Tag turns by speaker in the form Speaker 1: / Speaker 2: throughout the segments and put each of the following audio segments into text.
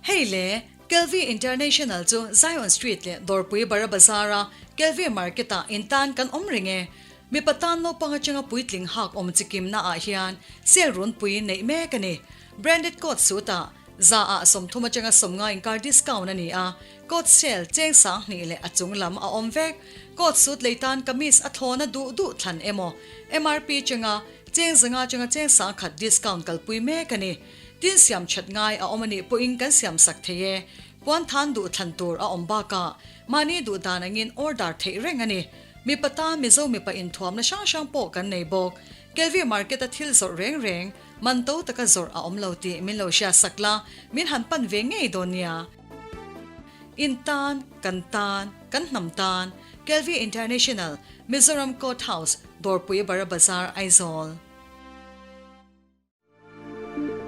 Speaker 1: Hei le, Kelvi International chu Zion Street leh Dawrpui Bara Bazar-a Kelvi Market-ah intan kan awm reng e. Mipa tan naupang atanga puitling hak awm chikimna ah hian sale runpui neih mek a ni. Branded coat suit ah za ah 30 atanga 50 inkar discount a ni a, coat sale cheng 2000 leh a chung lam a awm vek. Coat suit lei tan kamis a thlawna duh duh thlan emaw MRP chenga cheng 500 atanga cheng 1000 discount kalpui mek a ni. Tin siam that ngai a awm a nih pawhin kan siam sak thei e. Puan than duh thlan tur a awm bakah mahni duh dan angin order theih reng a ni. Mipa tan Mizo mipa inthuamna hrang hrang pawh kan nei bawk. Kelvi market a thil zawrh reng reng, man to taka zawrh a awm lo tih min lo hriat sak la, min han pan ve ngei dawn nia. In tan, kan tan, kan hnam tan, Kelvi International, Mizoram Court House, Dawrpui Bara Bazar, Aizawl.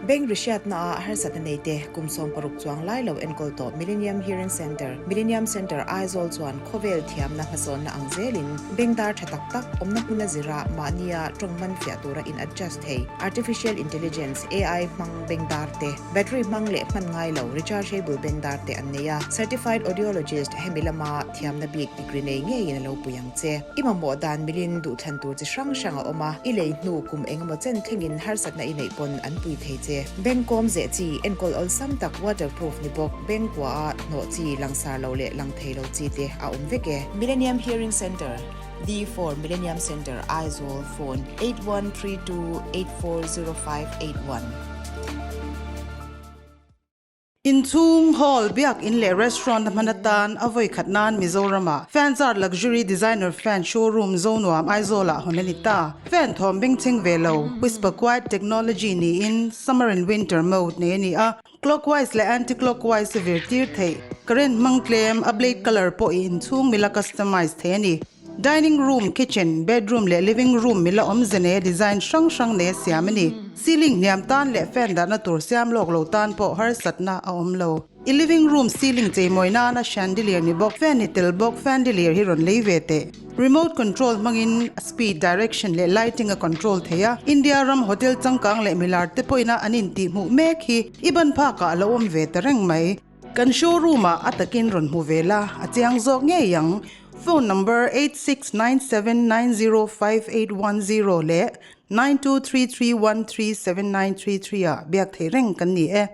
Speaker 2: Bank rihriatna ah harsatna nei te kum 60 chuang lai lo enkawl tawh Millennium Hearing Centre, Millennium Centre Aizawl chuan khawvel thiamna hmasawnna ang zelin bank dar tha tak tak awmna hmuna zira mahnia tawng man fiah tura in adjust thei Artificial Intelligence, AI, hmang bank dar te, battery hmang leh hman ngai lo rechargeable bank dar te an nei a. Certified Audiologist hemi lama thiamna bik degree nei ngeiin a lo pui ang che. I mamawh dan milin duhthlan tur chi hrang hrang a awm a, i lei hnu kum engemaw chen thlengin harsatna i neih pawn an pui thei che. Bank kawm zeh chi, enkawl awlsam tak waterproof ni bawk, bank kua a hnawh chi, langsar lo leh lang thei lo chi te a awm vek e. Millennium Hearing Centre, D4 Millennium Centre, Aizawl, Phone, 8132840581.
Speaker 3: Inchhung, hall, biak in leh restaurant a hman atan a vawi khat nan Mizoram-ah Fanzart Luxury Designer Fan Showroom Zonuam Aizawl-ah hawn a ni ta. Fan thawm bengchheng ve lo, Whisper Quiet Technology niin Summer and Winter mode nei a ni a, clockwise leh anti-clockwise a vir tir theih. Current hmang tlem, a blade colour pawh i inchhung mila customize thei a ni. Dining room, kitchen, bedroom leh living room mila awmze neia design hrang hrang neia siam a ni. Ceiling hniam tan leh fan dahna tur siam lawk lo tan pawh harsatna a awm lo. I living room ceiling cheimawi nana chandelier ni bawk, fan ni tel bawk fandelier hi rawn lei ve teh. Remote control hmangin a speed, direction leh lighting a control thei a. India ram hotel changkang leh milar te pawhina an intihhmuh mek hi i ban phakah a lo awm ve ta reng mai. Kan showroom ah a takin rawn hmu ve la, a chiang zawk ngei ang. Phone number 8697905810 leh 9233137933 ah biak theih reng kan ni e.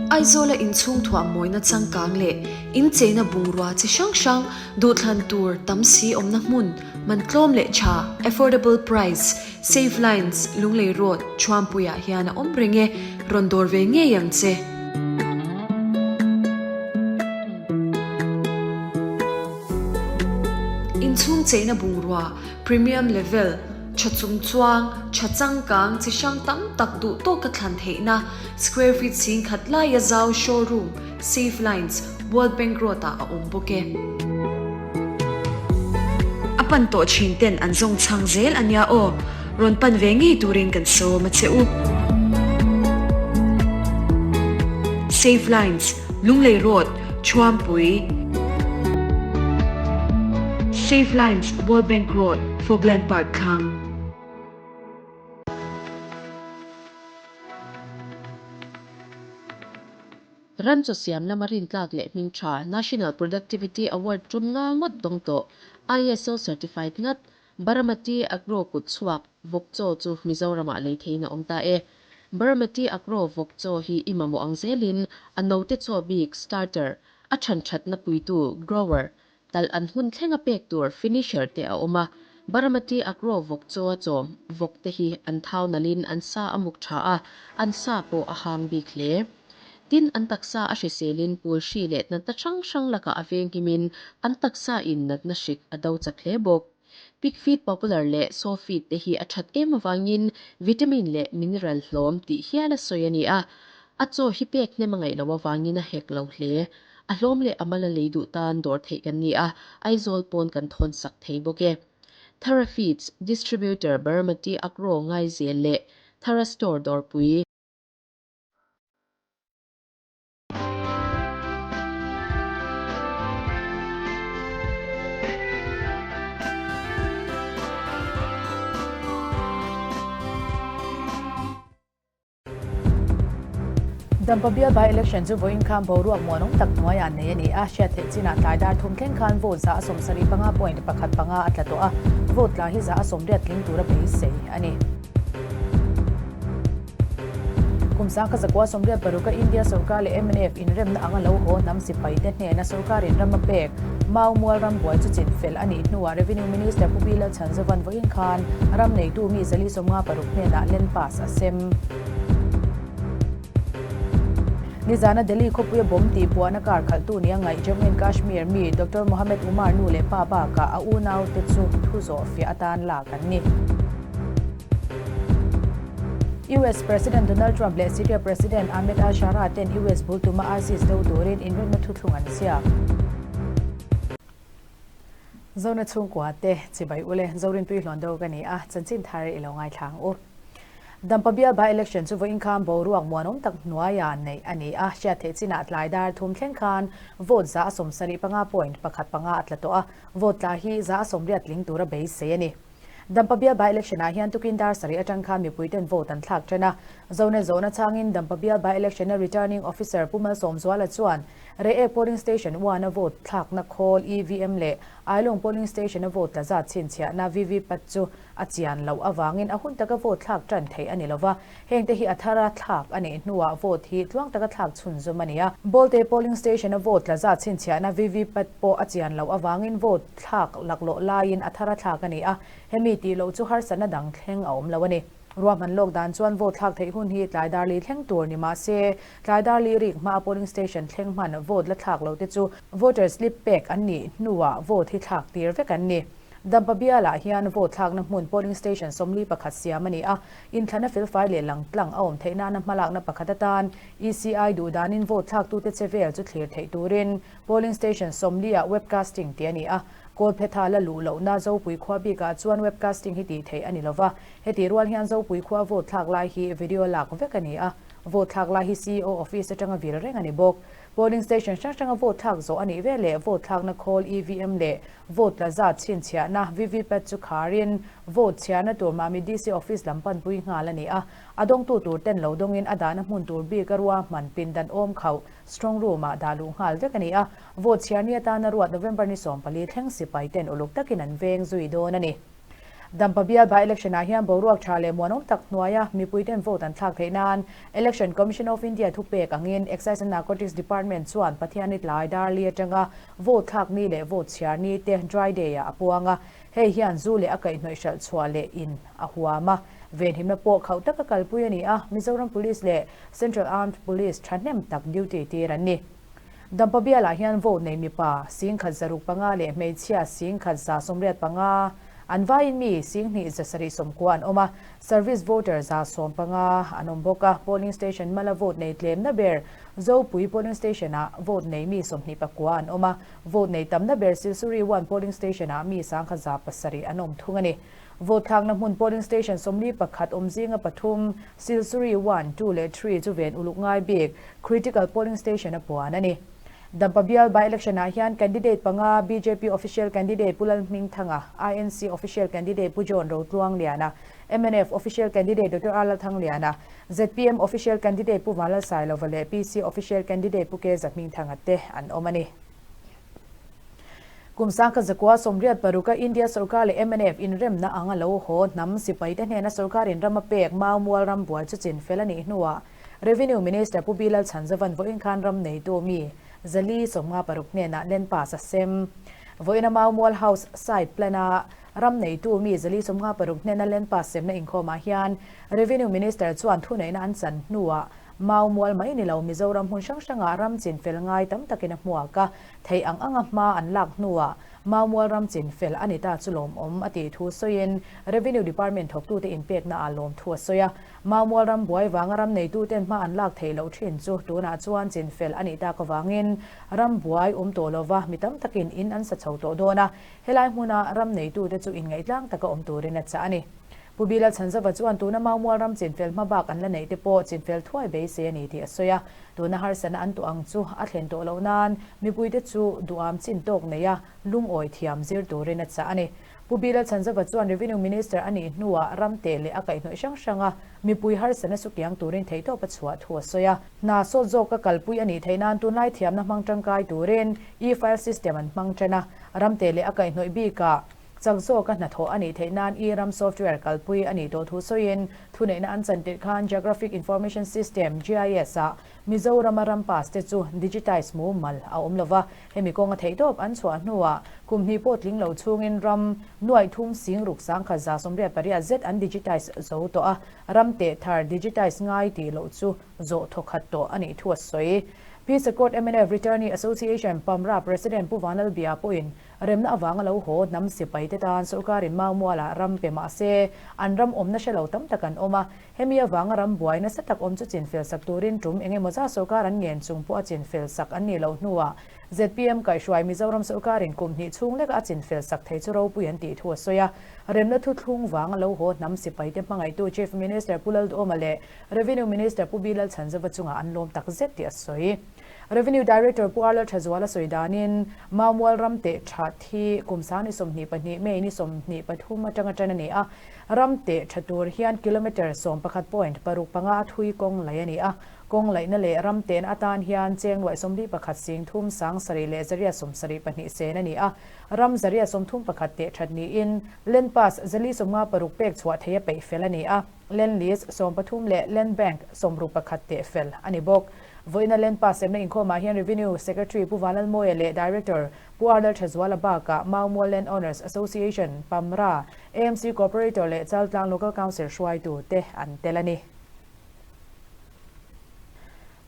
Speaker 4: Aizawla inchhung thuah mawina changkang leh incheina bungrua chi hrang hrang duhthlan tur tam si awmna hmun man tlawm leh tha, affordable price, Save Lines, Lunglei Road, Thuampuiah hian a awm reng e, rawn dawr ve ngei ang che. Inchhung cheina bungrua, premium level, tha chung chuang, tha changkang, chi hrang tam tak duh tawka thlan theihna, square feet 10,000 laia zau showroom, Save Lines, World Bank Road-ah a awm bawk e. A pan tawh thin ten an zawng chhang zel a nia aw, rawn pan ve ngei turin kan sawm a che u. Save Lines, Lunglei Road, Thuampui. Save Lines, World Bank Road, Fogland Park thlang.
Speaker 5: Ram chaw siam lama rintlak leh hming tha National Productivity Award tum nga ngawt dawng tawh, ISO certified ngat, Baramati Agro kut chhuak vawk chaw chu Mizoramah lei theiin a awm ta e. Baramati Agro vawk chaw hi i mamawh ang zelin a note chaw bik, starter, a than thatna puitu, grower, Talh an hun thlenga pek tur finisher te a awm a, Baramati Agro vawk chaw a chawm vawk te hi an thau nalhin an sa a muk tha a, an sa pawh a hang bik hle. Tin, an taksa a hriselin pul hri leh natna hrang hrang lakah a venghimin an taksa in natna hrik a do chak hle bawk. Pig feed popular leh sow feed te hi a that em avangin vitamin leh mineral hlawm tih hial a sawi a ni a, a chaw hi pek hnem a ngaih loh avangin a hek lo hle. A hlawm leh a mal a lei duh tan dawr theih kan ni a, Aizawl pawn kan thawn sak thei bawk e. Thara Feeds, Distributor Baramati Agro Ngaizel leh Thara Store Dawrpui.
Speaker 6: Dampa bial by-election chu vawiin khan boruak muanawm tak hnuaiah nei a ni a, hriat theih chinah tlai dar thum thleng khan vote 75 point pakhat panga a tla tawh a, vote tla hi 80 tling tura beisei a ni. Kum 1986 a India sorkar leh mnf inremna anga lo haw hnam sipaite hnena sorkarin ram a pek Mau Mual rambuai chu chin fel a nih hnuah Revenue Minister Pu Bilal Chhanzovan vawiin khan ram neitu mi 456 hnenah land pass a sem. Nizana Delhi khawpuia bomb tihpuahna kar khalhtu nia ngaih Jammu and Kashmir mi Doctor Mohammed Umar nu leh pa bakah a unaute chu thu zawh fiah atan lak an ni. US President Donald Trump leh Syria President Ahmed al-Sharaa ten US bul tuma ISIS do turin inrinna thuthlung an ziak. Zona chhungkua te chibai ule Zorinpui hlawn do ka ni a, chanchin thar i lo ngaithla ang u. Dampa bial by-election chu vawiin khan boruak muanawm tak hnuaia neih a ni a, hriat theih chinah tlai dar thum thleng khan vote 75 point pakhat panga a tla tawh a, vote tla hi 80 tling tura beisei a ni. Dampa bial by-election ah hian tukin dar sarih atang khan mipui ten vote an thlak tan a. Zone zawhna changin Dampa bial by-election a returning officer Pu Malsawmzuala chuan Reiek polling station one a vote thlakna khawl EVM leh Ailawng polling station a vote tla zat chhinchhiahna VVPAT chu a chian loh avangin a hun taka vote thlak tan theih a ni lova. Hengte hi a thara thlak a nih hnuah vote hi tluang taka thlak chhunzawm a ni a. Bawlte polling station a vote tla zat chhinchhiahna VVPAT pawh a chian loh avangin vote thlak laklawh laiin a thara thlak a ni a, hemi tih loh chu harsatna dang thleng a awm lo a ni. Ruahman lawk dan chuan vote thlak theih hun hi tlai dar li thleng tur ni mah se, tlai dar li rik hmaa polling station thleng hman vote la thlak lo te chu voter slip pek an nih hnuah vote hi thlak tir vek an ni. Dampa bialah hian vote thlakna hmun polling station 41 siam a ni a, inthlana felfai leh langtlang a awm theih nana hmalakna pakhat atan ECI duh danin vote thlaktute che vel chu thlir theih turin Polling station 40 ah webcasting tih a ni a, Kawlphetha la luh lohna Zopui khua bikah chuan webcasting hi tih theih a ni lova, hetih rual hian Zopui khua vote thlak lai hi video lak vek a ni a, vote thlak lai hi CEO office atanga vil reng a ni bawk. Polling station hrang hranga vote thlak zawh a nih veleh vote thlakna khawl EVM leh vote tla zat chhinchhiahna VVPAT chu kharin vote chhiarna tur Mami DC office lam panpui nghal a ni a, a dawngtu tur ten lo dawngin a dahna hmun tur bik a ruahman pindan awm khauh Strong room ah dah luh nghal vek a ni a, vote chhiar ni atana ruat November ni 14 thleng sipai ten uluk takin an veng zui dawn a ni. Dampa bial by-election ah hian boruak tha leh muanawm tak hnuaia mipui ten vote an thlak theih nan Election Commission of India thupek angin Excise and Narcotics Department chuan Pathianni tlai dar li atanga vote thlak ni leh vote chhiar ni te dry day ah a puang a, hei hian zu leh a kaihhnawih hralh chhuah leh in a huam a, venhimna pawh khauh taka kalpui a ni a, Mizoram Police leh Central Armed Police thahnem tak duty tir an ni. Dampa bialah hian vote nei mipa 1605 leh hmeichhia 1185 an vaiin mi 2790 an awm a, service voter 150 an awm bawk a. Polling station mala vote nei tlemna ber Zopui polling station-ah vote nei mi 29 an awm a, vote nei tamna ber Silsuri 1 polling station-ah mi 1107 an awm thung a ni. Vote thlakna hmun polling station 41 awm zinga pathum, Silsuri one, two leh three chu ven uluk ngai bik, critical polling station a puan a ni. Dampa bial by-election ah hian candidate panga, bjp official candidate Pu Lalhmingthanga, INC official candidate Pu John Rotluangliana, mnf official candidate Doctor R Lalthangliana, zpm official candidate Pu Vanlalsailova leh PC official candidate Pu Keza Hmingthanga te an awm a ni. Kum 1986 a India sorkar leh mnf inremna anga lo haw hnam sipaite hnena sorkarin ram a pek Mau Mual ram buai chu chin fel a nih hnuah Revenue Minister Pu Bilal Chhanzavan vawiin khan ram neitu mi 456 hnenah land pass a sem. Vawiina Mau Mual House site plan a ram neitu mi 456 hnena land pass semna inkhawmah hian Revenue Minister chuan thuneihna an chan hnuah Mau Mual mai ni lo Mizoram hmun hrang hrangah ram chin fel ngai tam takin a hmuak a, Theih ang anga hma an lak hnuah Maumual ram chin fel a ni ta chu lawmawm a tih thu sawiin Revenue Department thawktute inpekna ah lawm thu a sawi a. Maumual ram buai vanga ram neituten hma an lak theih loh thin chu tunah chuan chin fel a nih tak avangin ram buai awm tawh lova mi tam takin in an sa chho tawh dawn a, helai hmuna ram neitute chu inngaihtlang taka awm turin a chah a ni. Pu Bilal Chhanzova chuan tuna Maumual ram chinfel hma bak an la neih te pawh chinfel thuai beisei a ni tih a sawi a. Tuna harsatna an tuah ang chu a thlen tawh loh nan mipuite chu duham chin tawk neia lungawi thiam zir turin a chah a ni. Pu Bilal Chhanzova chuan Revenue Minister a nih hnuah ram teh leh a kaihhnawih hrang hranga mipui harsatna sukiang turin theihtawp a chhuah thu a sawi a. Hna sawt zawka kalpui a nih theih nan tunlai thiamna hmang tangkai turin e-file system an hmang tan a, ram teh leh a kaihhnawih bikah chak zawka hnathawh a nih theih nan e-ram software kalpui a nih tawh thu sawiin thuneihna an chan tirh khan Geographic Information System, GIS, ah Mizorama ram pass te chu digitize mumal a awm lova, hemi kawnga theihtawp an chhuah hnuah kum hnih pawh tling lo chhungin ram nuaih thum sing ruk 1188 zet an digitize zo tawh a, ram teh thar digitize ngai tih loh chu zawh thawkhat tawh a nih thu a sawi. Peace Accord mnf Returnee Association Pamra President Pu Vanlalbia pawhin Remna avanga lo haw hnam sipai te tan sorkarin Maumualah ram pe mah se, an ram awmna hre lo tam tak an awm a. Hemi avanga ram buai nasa tak awm chu chinfel sak turin tum eng emaw zat sorkar an ngen chung pawh a chinfel sak an nih loh hnuah zpm kaihhruai Mizoram sorkarin kum hnih chhung leka a chinfel sak thei chu ropui an tih thu a sawi a. Remna thuthlung vanga lo haw hnam sipaite hmangaihtu Chief Minister Pu Lalduhoma leh Revenue Minister Pu Bilal Chhanzova chungah an lawm tak zet tih a sawi. Revenue Director Pu Arlal Thazuala sawi danin Maumual ram teh tha thi kum sang ni 22 May ni 23 atanga tan a ni a. Ram teh tha tur hian kilometre sawmpakhat point paruk panga a thui kawng laih a ni a. Kawng laihna leh ram tehna atan hian cheng luaih 41 sing thum sang sarih leh zariat 72 sen a ni a. Ram zariat 31 teh that niin Land Pass zali 56 pek chhuah theih a peih fel a ni a. Land Lease 13 leh Land Bank 61 teh fel a ni bawk. Vawiina Land Pass semna inkhawmah hian Revenue Secretary Pu Vanlalmawia leh Director Pu Arlal Thazuala bakah Maumual Land Owners Association, PAMRA, AMC Cooperator leh Chaltlang Local Council hruaitu te an tel a ni.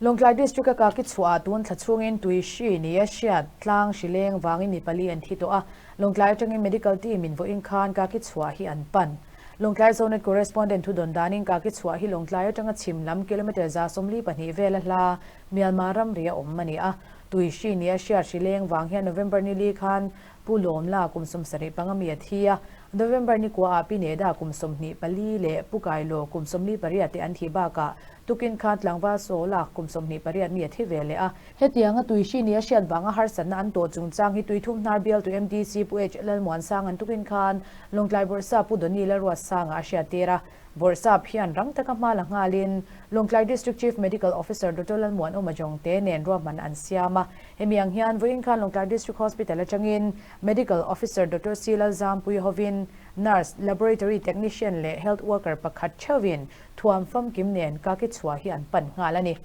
Speaker 6: Lawngtlai District a kaki chhuah ah tun thla chhungin tui hri ni a hriat tlang hri leng vangin mi pali an thi tawh a, Lawngtlai atangin medical team in vawiin khan kaki chhuah hi an pan. Lawngtlai Zonet Correspondent thu dawn danin kaki chhuah hi Lawngtlai atanga chhim lam kilometre 142 vel a hla Myanmar ramri a awm a ni a, tui hri ni a hriat hri leng vang hian November ni li khan Pu Lawmla kum 75 mi a thi a, November ni kua ah Pi Neda kum 24 leh Pu Kailo kum 48 te an thih bakah tukin khan tlangval Sawla kum 28 mi a thi ve leh a. Hetianga tuihri ni a hriat vanga harsatna an tawh chungchang hi Tuithum hnar bialtu MDC Pu H Lalmuansang an tukin khan Lawngtlai Bawrhsap Pu Donny Lalruatsanga a hriattir a. Bawrhsap hian rang taka hma la nghalin Lawngtlai District Chief Medical Officer Doctor Lalmuanawma Jongte nen ruahman an siam a. Hemi ang hian vawiin khan Lawngtlai District Hospital atangin Medical Officer Doctor C Lalzampuii hovin Nurse, Laboratory Technician leh Health Worker pakhat theuhin thuam famkim nen kaki chhuah hi an pan nghal a ni.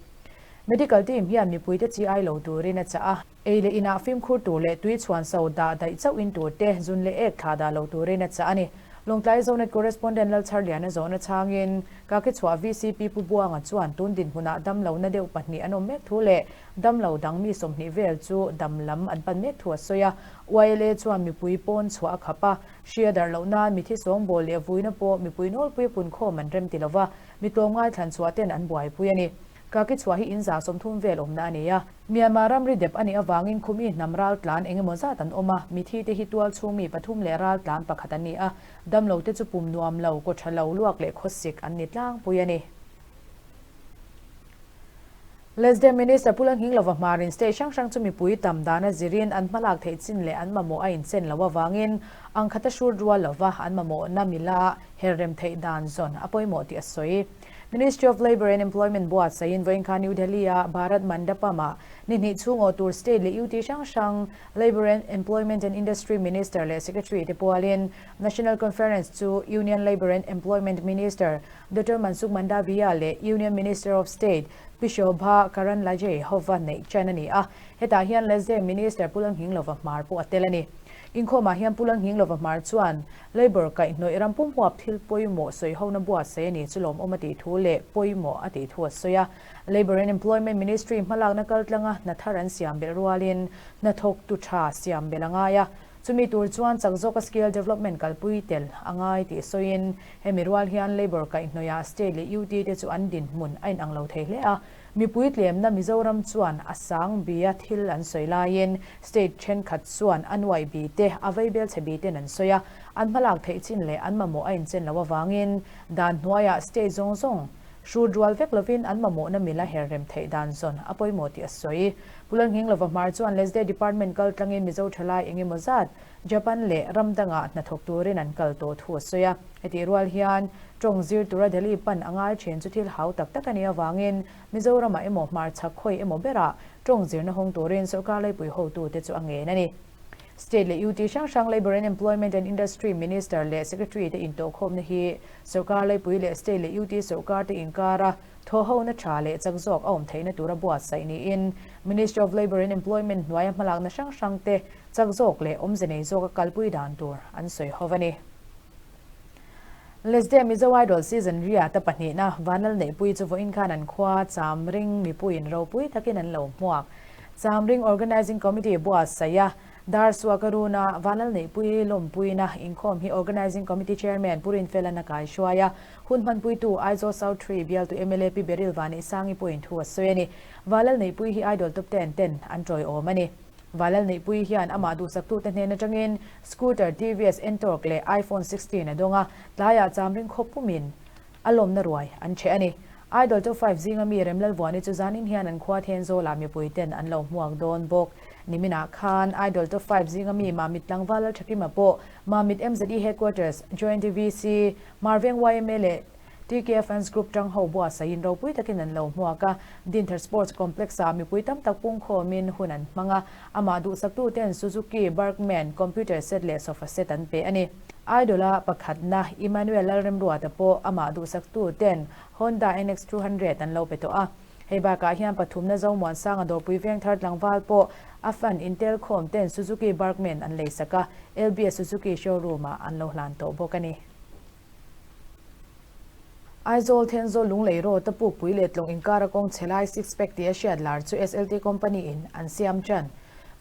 Speaker 6: Medical team hian mipuite chi ai lo turin a chah a. Ei leh inah fimkhur tur leh tui chhuan so dah daih chauh in tur te, zun leh ek thla dah lo turin a chah a ni. Lawngtlai Zonet Correspondent Lalchharliana zawhna chhangin Kakichhuah VCP Pu Buanga chuan tun dinhmunah damlohna deuh pahnih an awm mek thu leh damlo dang mi 20 vel chu dam lam an pan mek thu a sawi a. YLA chuan mipui pawn chhuah a khap a, hria darh loh nan mithi sawngbawl leh vuina pawh mipui nawlpui punkhawm an rem ti lova, mi tlawmngai thlan chhuah ten an buaipui a ni. Kakichhuah hi in 30 vel awmna a ni a. Myanmar ramri dep a nih avangin khumi hnam raltlan eng emaw zat an awm a, mithi te hi tual chhung mi pathum leh raltlan pakhat an ni a, damlo te chu pum nuam lo, kaw tha lo, luak leh khawsik an ni tlangpui a ni. Lesdem Minister Pu Lalnghinglova hmarin state hrang hrang chu mipui tam dana zirin an hmalak theih chin leh an mamawh a inchen loh avangin ang khata hrut rual lova an mamawhna mila herrem theih dan zawn a pawimawh tih a sawi. Ministry of Labour and Employment buatsaihin vawiin khan New Delhi-a Bharat Mandapam-ah ni hnih chhung awh tur state leh UT hrang hrang Labour and Employment and Industry Minister leh Secretary te pualin National Conference chu Union Labour and Employment Minister Doctor Mansukh Mandaviya leh Union Minister of State Pi Shobha Karandlaje hova neih chan a ni a. Hetah hian Lesde Minister Pu Lalnghinglova Hmar pawh a tel a ni. Inkhawmah hian Pu Lalnghinglova Hmar chuan Labour kaihhnawih ram pum huap thil pawimawh sawihona buatsaih a ni chu lawmawm a tih thu leh pawimawh a tih thu a sawi a. Labour and Employment Ministry hmalakna kaltlanga hna thar an siam belh rualin hnathawk tu tha siam belh a ngai a. Chumi tur chuan chak zawka skill development kalpui tel a ngai tih sawiin hemi rual hian Labour kaihhnawihah state leh UT te chu an dinhmun a inang lo thei hle a. Mipui tlemna Mizoram chuan a sang bia thil an sawi laiin state thenkhat chuan a nuai bi te, a vaibel chhe bi ten an sawi a, an hmalak theih chin leh an mamawh a inchen loh avangin dan hnuaiah state zawng zawng. Hrut rual vek lovin an mamawhna mila her rem theih dan zawn a pawimawh tih a sawi. Pu Lalnghinglova Hmar chuan LESDE Department kal tlangin Mizo thalai eng emaw zat Japan leh ram dangah hnathawk turin an kal tawh thu a sawi a. Hetih rual hian tawng zir tura Delhi pan a ngai thin chu thil hau tak tak a nih avangin Mizoramah emaw hmarchhak khawi emaw berah tawng zirna hawng turin sorkar laipui hotute chu a ngen a ni. State leh UT hrang hrang Labour and Employment and Industry Minister leh Secretary te intawhkhawmna hi sorkar laipui leh State leh UT sorkar te inkara thawhhona tha leh chak zawk a awm theihna tura buatsaih niin Ministry of Labour and Employment hnuaia hmalakna hrang hrang te chak zawk leh awmze nei zawka kalpui dan tur an sawi ho a ni. Lesde Mizo Idol Season riat a pahnihna Vanlal Neihpui chu vawiin khan an khua Chamring mipuiin ropui takin an lo hmuak. Chamring Organising Committee buatsaih a, Dar Suaka Runa Vanlal Neihpui lawmpuina inkhawm hi Organising Committee Chairman Pu Rinfela'n a kaihruai a, hun hmanpuitu Aizawl South Tree bialtu mla Pi Beryl Vanneihsangi pawhin thu a sawi a ni. Vanlal Neihpui hi Idol Top Ten ten an tawiawm a ni. Valal Neihpuii hian amah duhsaktute hnen atangin scooter TVS Ntorq leh iPhone 16 a dawng a, tlaiah chamring khawp pumin a lawmna ruai an chhe a ni. Idol Top 5 zinga mi Remlalvuani chu zanin hian an khua Thenzawlah mipui ten an lo hmuak dawn bawk. Niminah khan Idol Top 5 zinga mi Mamit tlangval Lalthakima pawh Mamit MZE Headquarters, Joint VC, Marveng yma leh TKF Fans Group tang ho buatsaihin ropui takin an lo hmuak a, Dinthar Sports Complex-ah mipui tam tak pungkhawmin hun an hmang a, amah duhsaktuten Suzuki Burgman computer set leh sofa set an pe a ni. Idol-a pakhatna Emmanuel Lalremruata pawh amah duhsaktuten Honda NX 200 an lo pe tawh a. Hei bakah hian pathumna Zomuansanga dawrpui vengthar tlangval pawh a fan intel khawm ten Suzuki Burgman an leisak a, LBS Suzuki showroom-ah an lo hlan tawh bawk a ni. Aizawl Thenzawl Lunglei Road a pukpui leh tlawng inkara kawng chhe lai six pack tih a hriat lar chu SLT Company in an siam tan.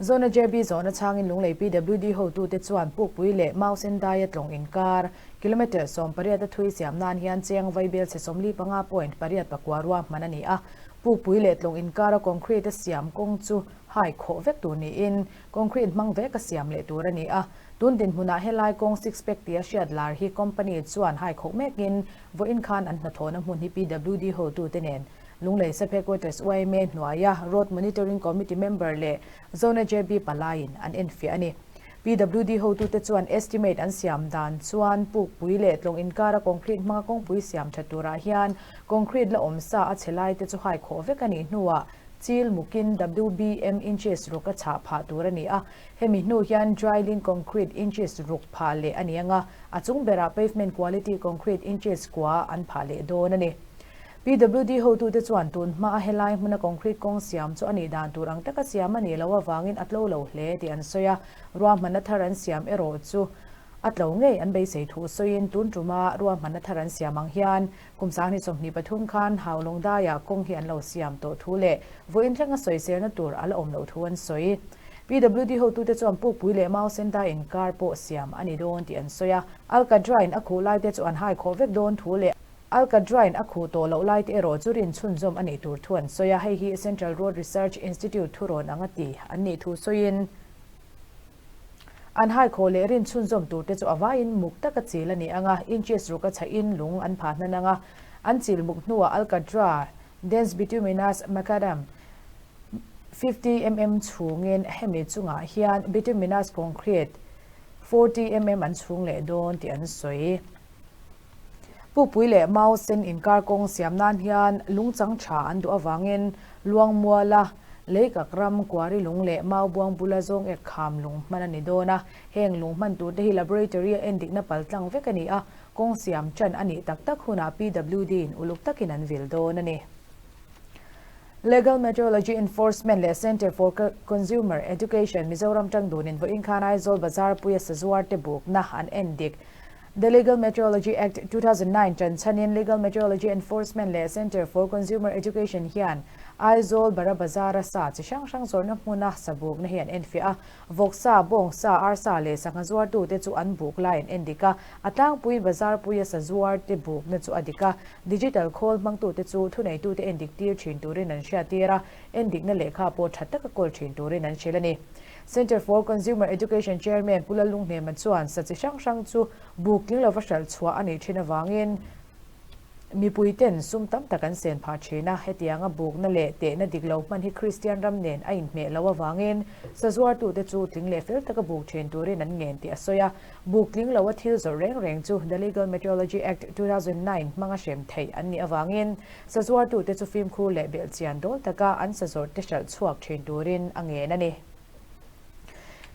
Speaker 6: Zawna JB zawhna chhangin Lunglei PWD hotute chuan pukpui leh Mau Sendaia tlawng inkar kilometre 18 a thui siam nan hian cheng vaibel chhe 45 point 8 pakua ruahman a ni a. Pukpui leh tlawng inkara concrete a siam kawng chu hai khawh vek tur niin concrete hmang vek a siam leh tur a ni a. Tun dinhmunah helai kawng six pack tia hriat lar hi company chuan hai khawk mekin vawiin khan an hnathawhna hmun hi PWD hotute nen Lunglei Sub Headquarters yma hnuaia Road Monitoring Committee member leh Zone JB palaiin an enfiah a ni. PWD hotute chuan estimate an siam dan chuan pukpui leh tlawng inkara concrete hmanga kawngpui siam tha turah hian concrete la awm sa a chhe laite chu hai khawh vek a nih hnuah chil mukin WBM inches ruk a chhah phah tur a ni a. Hemi hnu hian dry link concrete inches ruk phah leh a ni ang a, a chung berah pavement quality concrete inches kua an phah leh dawn a ni. PWD hotute chuan tun hma a helai hmuna concrete kawng siam chu a nih dan tur ang taka siam a nih loh avangin a tlo lo hle tih an sawi a, ruahmanna thar an siam erawh chu a tlo ngei an beisei thu sawiin tun tuma ruahmanna thar an siam ang hian kum 2023 khan Haulawng daiah kawng hi an lo siam tawh thu leh vawiin thlenga sawiselna tur a la awm loh thu an sawi. PWD hotute chuan pukpui leh mau senda inkar pawh siam a ni dawn tih an sawi a. Alkatra-in a khuh laite chu an hai khawh vek dawn thu leh Alkatra-in a khuh tawh loh laite erawh chu rin chhunzawm a nih tur thu an sawi a. Hei hi Central Road Research Institute thurawn anga ti an nih thu sawiin an hai khawh leh rin chhunzawm turte chu a vaiin muk taka chil a ni ang a, inches ruk a chhahin lung an phah hnan ang a. An chil muk hnuah Alkatra Dense Bituminous Macadam 50 mm chhungin hemi chungah hian bituminous concrete 40 mm an chhung leh dawn tih an sawi. Pukpui leh mau sen inkar kawng siam nan hian lungchang tha an duh avangin Luangmuala leikak ram kuari lung leh mau buang bula zawng ek kham lung hman a ni dawn a. Heng lung hman turte hi laboratory a endikna paltlang vek a ni a, kawng siam tan a nih tak tak hunah PWD in uluk takin an vil dawn a ni. Legal Metrology Enforcement leh Centre for Consumer Education Mizoram tang dunin vawiin khan Aizawl Bazar puia sazuar te bukna an en dik. The Legal Metrology Act 2009 tan chhanin Legal Metrology Enforcement leh Centre for Consumer Education hian Aizawl Bara Bazar a sa chi hrang hrang zawrhna hmuna sa bukna hi an enfiah a. Vawksa, bawngsa, arsa leh sangha zuartute chu an buk lai an en dik a, a tlangpui bazar puia sa zuarte bukna chu a dik a. Digital khawl hmangtute chu thuneitute en dik tir thin turin an hriattir a, en dikna lehkha pawh tha taka kawl thin turin an hrilh a ni. Centre for Consumer Education Chairman Pu Lalunghnema chuan sa chi hrang hrang chu buk tling lova hralh chhuah a nih thin avangin. Mipui ten sum tam tak an sen phah thin a, hetianga bukna leh tehna dik lo hman hi Kristian ram nen a inhmeh loh avangin sazuartute chu tling leh fel taka buk thin turin an ngen tih a sawi a. Buk tling loa thil zawrh reng reng chu The Legal Metrology Act, 2009 hmanga hrem theih an nih avangin sazuartute chu fimkhur leh belhchian dawl taka an sazawrhte hralh chhuak thin turin a ngen a ni.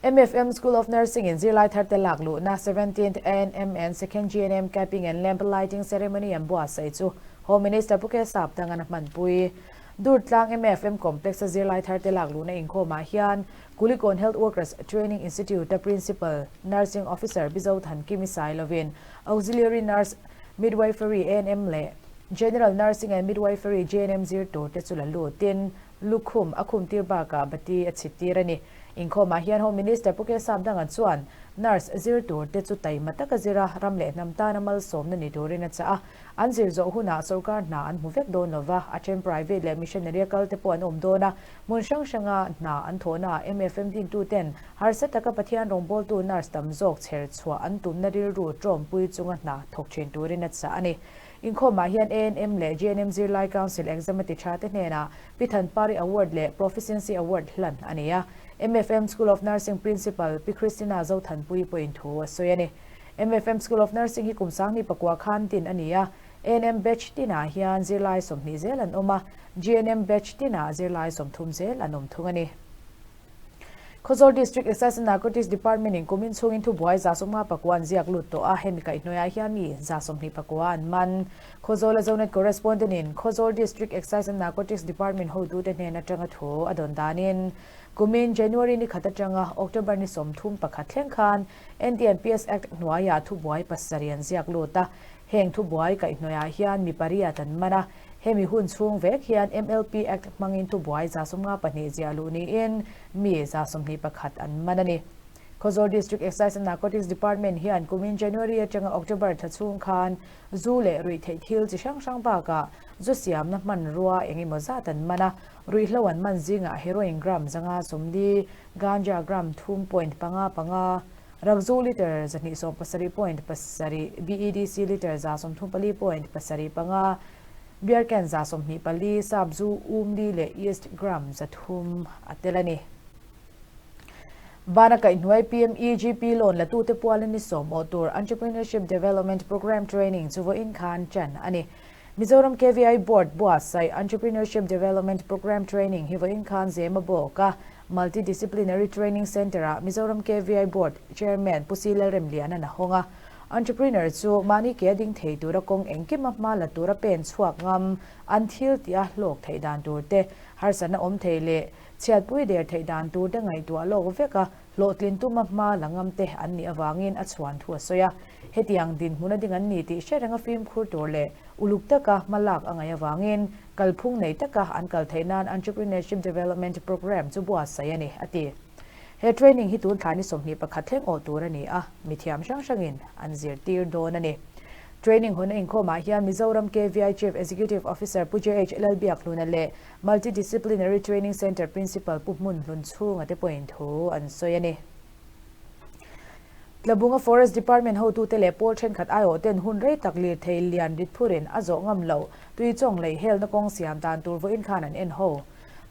Speaker 6: MFM School of Nursing in zirlai tharte lak luhna 17th ANM and Second GNM Capping and Lamp Lighting Ceremony an buatsaih chu Home Minister Pu Kesap Dangan a hmanpui. Durtlang MFM Complex a zirlai tharte lak luhna inkhawmah hian Kulikawn Health Workers Training Institute a Principal Nursing Officer Bizo Thankimi Sailovin Auxiliary Nurse Midwifery ANM leh General Nursing and Midwifery GNM zir turte chu la lutin Lukhum a khum tir bakah bati a chhit tir a ni. Inkhawmah hian Home Minister Pu Kesap Danga chuan nurse zir tur te chu taima taka zir a, ram leh hnam tana malsawmna ni turin a chah a. An zir zawh hunah sorkar hna an hmu vek dawn lova, a then private leh missionary a kal te pawh an awm dawn a. Hmun hrang hranga hna an thawhnaah MFM dintuten harsa taka Pathian rawngbawltu nurse tam zawk chher chhuah an tumna rilru tawmpui chunga hna thawk thin turin a chah a ni. Inkhawmah hian ANM leh GNM Zirlai Council exam a ti tha te hnenah Pi Thanpari Award leh Proficiency Award hlan a ni a. MFM School of Nursing Principal Pi Christina Zothanpuii pawhin thu a sawi a ni. MFM School of Nursing hi kum sangni pakua khan din a ni a. ANM batch tinah hian zirlai 20 zel an awm a, GNM batch tinah zirlai 30 zel an awm thung a ni. Khawzawl District Excise and Narcotics Department in kumin chhungin thubuai 59 an ziak lut tawh a, hemi kaihhnuaiah hian mi 24 an man. Khawzawl a Zonet Correspondent in Khawzawl District Excise and Narcotics Department hotute hnen atanga thu a dawn danin kumin January ni khat atanga October ni 31 thleng khan NDNPS Act hnuaiah thubuai pasarih an ziak lut a, heng thubuai kaihhnuaiah hian mi pariat an man a. Hemi hun chhung vek hian MLP Act hmangin thubuai 54 ziah luh niin mi 21 an man a ni. Khawzawl District Excise and Narcotics Department hian kumin January atanga October thla chhung khan zu leh ruihtheih thil chi hrang hrang bakah zu siamna hmanrua eng emaw zat an man a, ruihhlo an man zingah heroin gram 540, ganja gram 3.55, rakzu litre 270.7, BEDC litre 134.75, beer can 24, sap zu umli leh yeast gram 300 a tel a ni. Bana kaihhnuai PMEGP loan latute pualin ni sawm awh tur Entrepreneurship Development Programme Training chu vawiin khan ṭan a ni. Mizoram KVI Board buatsaih Entrepreneurship Development Programme Training hi vawiin khan Zema bawk a Multidisciplinary Training Centre-ah Mizoram KVI Board Chairman Pu C Lalremliana'n a hawng a. Entrepreneur chu mahni ke a ding thei tura kawng engkima hma la tura pen chhuak ngam an thil tih a hlawk theih dan tur te, harsatna awm thei leh chhiatpui der theih dan tur te ngaihtuah lawk vek a, hlawhtlin tuma hma la ngam te an nih avangin a chhuan thu a sawi a. Hetiang dinhmun a ding an ni tih hre renga fimkhur tur leh uluk taka hma lak a ngaih avangin kalphung nei taka an kal theih nan Entrepreneurship Development Programme chu buatsaih a ni, a ti. He training hi tun thla ni 21 thleng awh tur a ni a, mithiam hrang hrangin an zirtir dawn a ni. Training hun a inkhawmah hian Mizoram KVI Chief Executive Officer Pu JH Lalbiakhluna leh Multidisciplinary Training Centre Principal Pu Hmun Hlun chhunga te pawhin thu an sawi a ni. Tlabunga Forest Department hotute leh pawl thenkhat aiawh ten hun rei tak lirthei lian rit phurin a zawh ngam loh Tuichawng lei helna kawng siam dan tur vawiin khan an en ho.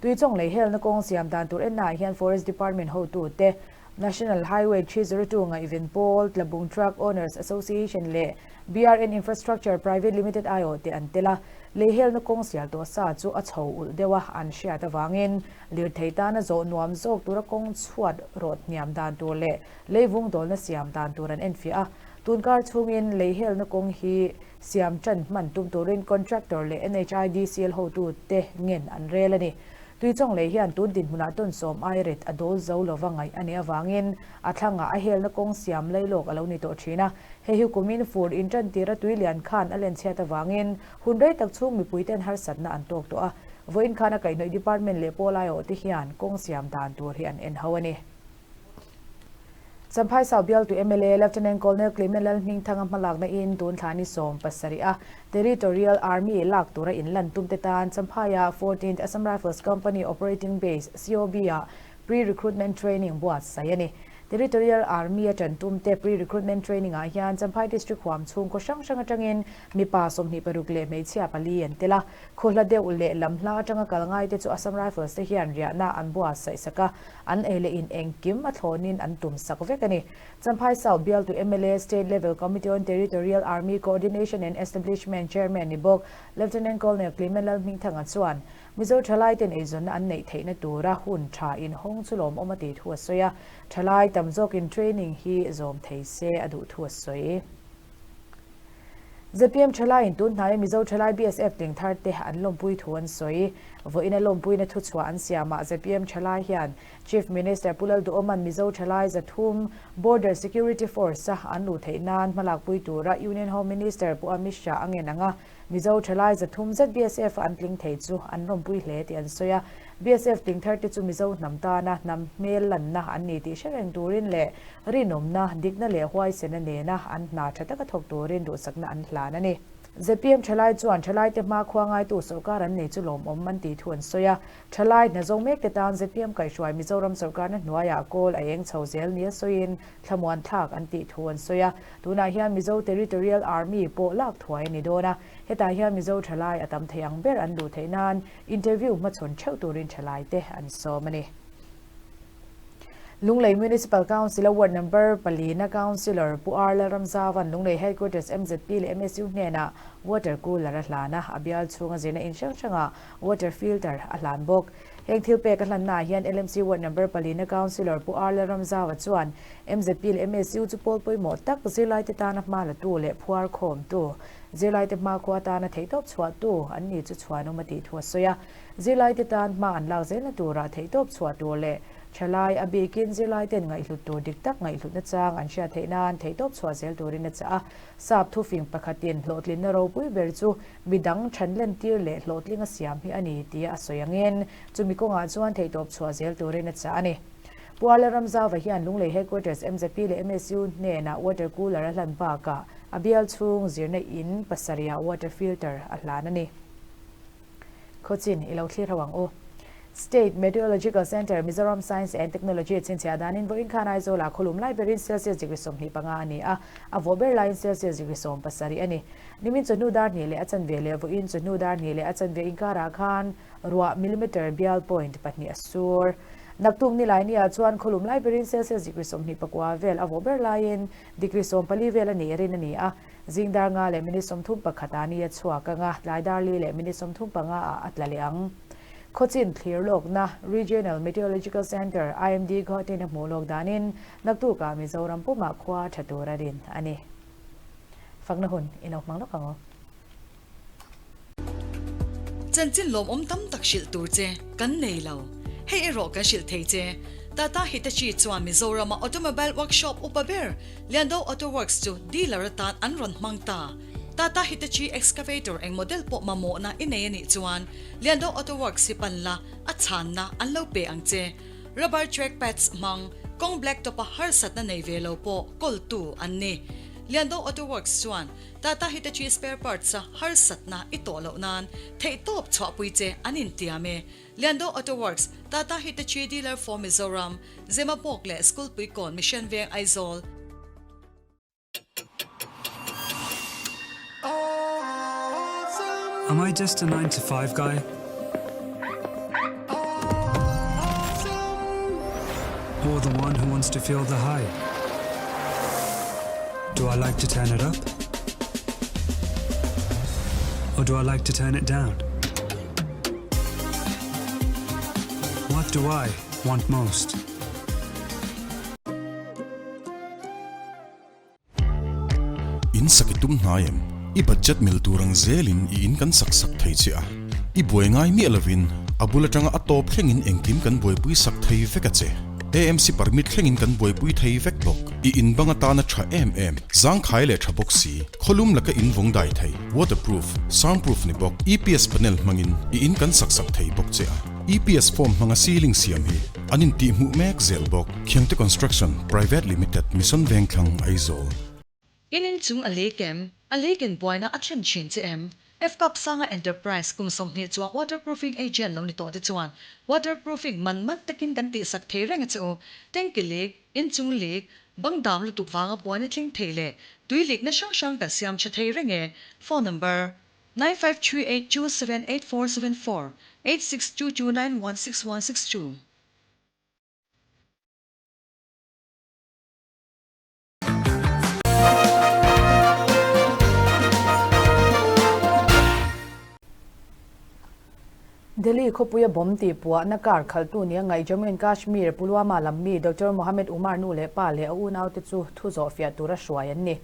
Speaker 6: Tuichawng lei helna kawng siam dan tur ennaah hian Forest Department hotute, National Highway 302 ngaihven pawl, Tlabung Truck Owners Association leh BRN Infrastructure Private Limited aiawh te an tel a, lei helna kawng sial tawh sa chu a chho ulh deuh a an hriat avangin lirthei tana zawh nuam zawk tura kawng chhuat rawt hniam dan tur leh leivung dawlna siam dan tur an enfiah a. Tunkar chhungin lei helna kawng hi siam tan hman tum turin contractor leh NHIDCL hotute ngen an rel a ni. Tuichawng lei hian tun dinhmunah tawn sawm ai rit a dawl zo lova ngaih a nih avangin a thlangah a helna kawng siam lailawk a lo ni tawh thin a. Hei hi kumin fur intan tira tui lian khan a len chhiat avangin hun rei tak chhung mipuiten harsatna an tawk tawh a. Vawiin khan a kaihhnawih department leh pawl aiawh te hian kawng siam dan tur hi an en ho a ni. Champhai South bialtu mla Lieutenant Colonel Clement Lalhmingthanga hmalakna in tun thla ni 70 a Territorial Army lak tura inlan tum te tan Champhaiah 14th Assam Rifles Company Operating Base, COB, ah Pre-Recruitment Training buatsaih a ni. Territorial Army a ṭan tumte pre-recruitment training ah hian Champhai District huam chhung khaw hrang hrang aṭangin mipa 26 leh hmeichhia pali an tel a. Khawhla deuh leh lam hla aṭanga kal ngaite chu Assam Rifles te hian riahna an buatsaih sak a, an ei leh in engkim a thlawnin an tum sak vek a ni. Champhai South bialtu mla, State Level Committee on Territorial Army Coordination and Establishment Chairman ni bawk Lieutenant Colonel Clement Lalhmingthanga chuan Mizo thalaiten eizawnna an neih theihna tura hun tha inhawng chu lawmawm a tih thu a sawi a, thalai tam zawkin training hi zawm thei se a duh thu a sawi. Zpm thalaiin tun hnaia Mizo thalai BSF tling thar te an lawmpui thu an sawi. Vawiina lawmpuina thuchhuah an siamah zpm thalai hian Chief Minister Pu Lalduhawma'n Mizo thalai 300 Border Security Force-a an luh theih nan hmalakpui tura Union Home Minister Pu Amit Shah a ngen ang a, Mizo thalai 300 zet BSF-a an tling thei chu an lawmpui hle tih an sawi a. BSF tling thar te chu Mizo hnam tana hnam hmel lanna an ni tih hre reng turin leh rinawmna, dikna leh huaisena nena an hna tha taka thawk turin duhsakna an hlan a ni. Zpm thalai chuan thalaite hma khua ngaitu sawrkar an nei chu lawmawm an tih thu an sawi a. Thalai hna zawng mek te tan zpm kaihhruai Mizoram sawrkarna hnuaiah kawl a eng chho zel nia sawiin thlamuan thlak an tih thu an sawi a. Tunah hian Mizo Territorial Army pawh lak thuai a ni dawn a, hetah hian Mizo thalai a tam thei ang ber an luh theih nan interview hmachhawn theuh turin thalai te an sawm a ni. Lunglei Municipal Council a Ward Number palina Councillor Pu R Lalramzavan Lunglei Headquarters mzp leh MSU hnenah Water Cooler a hlan a, a bial chhunga zirna in hrang hrangah Water Filter a hlan bawk. Heng thil pek a hlannaah hian LMC Ward Number palina Councillor Pu R Lalramzaua chuan mzp leh MSU chu pawl pawimawh tak zirlaite tana hma latu leh phuar khawmtu, zirlaite hmakhua atana theihtawp chhuahtu an ni chu chhuanawm a tih thu a sawi a. Zirlaite tan hma an lak zelna turah theihtawp chhuah tur leh thalai a bikin zirlaiten ngaihhlut tur dik tak ngaihhlutna chang an hriat theih nan theihtawp chhuah zel turin a chah a. Sap thufing pakhatin hlawhtlinna ropui ber chu midang thanlen tir leh hlawhtling a siam hi a ni tia a sawi angin chumi kawngah chuan theihtawp chhuah zel turin a chah a ni. Pu Ala Ramzauva hian Lunglei Headquarters mzp leh MSU hnenah water cooler a hlan bakah a bial chhung zirna in pasarihah water filter a hlan a ni. Khawchin i lo thlir ho ang u. State Meteorological Centre, Mizoram Science and Technology chhinchhiah danin vawiin khan Aizawlah khawlum lai berin Celsius degree 25 a ni a, a vawh ber laiin Celsius degree 17 a ni. Nimin chawhnu dar hnih leh a chanve leh vawiin chawhnu dar hnih leh a chanve inkarah khan ruah millimeter bial point pahnih a sur. Naktuk nilai niah chuan khawlum lai berin Celsius degree 29 vel a vawh ber laiin degree 14 vel a nih rin a ni a. Zing dar nga leh minute 31 ah ni a chhuak ang a, tlai dar li leh minute 35 ah a tla leh ang. Khawchin thlir lawkna Regional Meteorological Centre, IMD, Guwahati-in a hmuh lawk danin naktukah Mizoram pumah khua tha tur a rin a ni. Fakna hun i lo hmang lawk ang aw.
Speaker 1: Chanchin lawmawm tam tak hrilh tur che kan nei lo. Hei erawh kan hrilh thei che. Tata Hitachi chuan Mizorama automobile workshop upa ber Liando Auto Works chu dealer atan an rawn hmang ta. Tata Hitachi excavator eng model pawh mamawhna i nei a nih chuan Liando Auto Works hi pan la, a chhanna an lo pe ang che. Rubber track pads hmang, kawng blacktop a harsatna nei ve lo pawh kawltu an ni. Liando Auto Works chuan Tata Hitachi spare parts a harsatna i tawh loh nan theihtawp chhuahpui che an intiam e. Liando Auto Works, Tata Hitachi dealer for Mizoram, Zemabawk leh School Puikawn Mission Veng Aizawl.
Speaker 7: Am I just a 9 to 5 guy? Or the one who wants to feel the high? Do I like to turn it up? Or do I like to turn it down? What do I want most?
Speaker 8: In sak i tum hnai em? I budget mil tur ang zelin i in kan sak sak thei che a. I buai ngai miah lovin a bul atanga a tawp thlengin engkim kan buaipui sak thei vek a che. AMC permit thlengin kan buaipui thei vek bawk. I in bang atana tha em em, zangkhai leh tha bawk si, khawlum laka in vawng dai thei, waterproof, soundproof ni bawk, EPS panel hmangin i in kan sak sak thei bawk che a. EPS form hmanga ceiling siam hi an intihhmuh mek zel bawk. Khiangte Construction Private Limited, Mission Vengthlang, Aizawl.
Speaker 1: In inchung a lei kem, a lei ken buaina a thlen thin che em? Fcup Sanga Enterprise kum 20 chuang waterproofing agent lo ni tawh te chuan waterproofing man man takin kan tihsak thei reng a che u. Tanky leak. Inchung lik, bang dam lutuk vanga puan i thleng thei leh tui likna hrang hrang kan siam tha thei reng e. Phone number, 9538278474, 8622916162.
Speaker 6: Delhi khawpuia bomb tih puahna car khalhtu nia ngaih Jammu and Kashmir Pulwama lam mi Doctor Mohammed Umar nu leh pa leh a unaute chu thu zawh fiah tura hruai an ni.